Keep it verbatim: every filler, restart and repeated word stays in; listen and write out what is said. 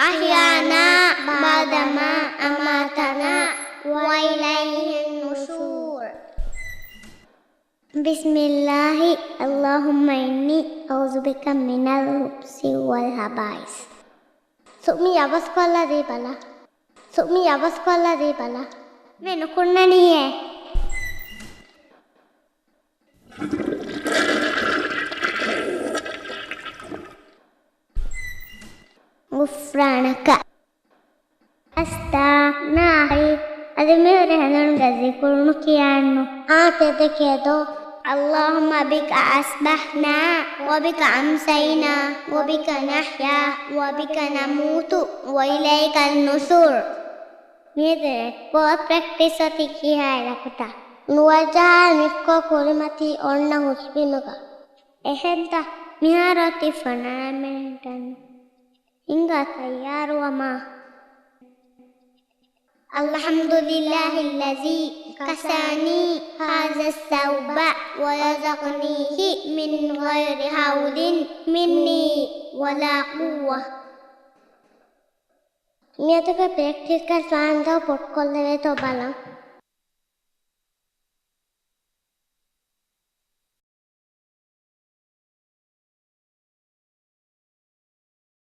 أحيانا بعدما أماتنا وإليه النشور. بسم الله، اللهم إني أعوذ بك من الخبث والخبائث. ސުމި އަވަސްކޮށްލަދީ ބަލަ. ސުމި އަވަސްކޮށްލަދީ ބަލަ. މި ނުކުންނަނީއޭ. غفرانك. އަސްތާ، ނާހި، އަދި މިހުރި ހަނދުންގެ ޒިކުރު ނުކިޔާނު. އާ، ތެދެކޭ ދޯ. اللهم بك أصبحنا وبك أمسينا وبك نحيا وبك نموت وإليك النشور. މިއަދު ކޯ ޕްރެކްޓިސް އޮތީ ކިހާއިރަކުތަ؟ ނުވައްޖަހާ ނިސްކޮށް ކުރިމަތީ އޮންނަ ހުސްބިމުގަ. އެހެންތަ؟ މިހާރު އޮތީ ފަނަރަ މިނިޓް. ހިނގާ ތައްޔާރުވަމާ. الحمد لله الذي كساني هذا الثوب ورزقنيه من غير حول مني ولا قوة. މިއަދުގެ ޕްރެކްޓިސްގަ ސާންދޯ ޕޮޓްކޮށްލެވޭތޯ ބަލަން.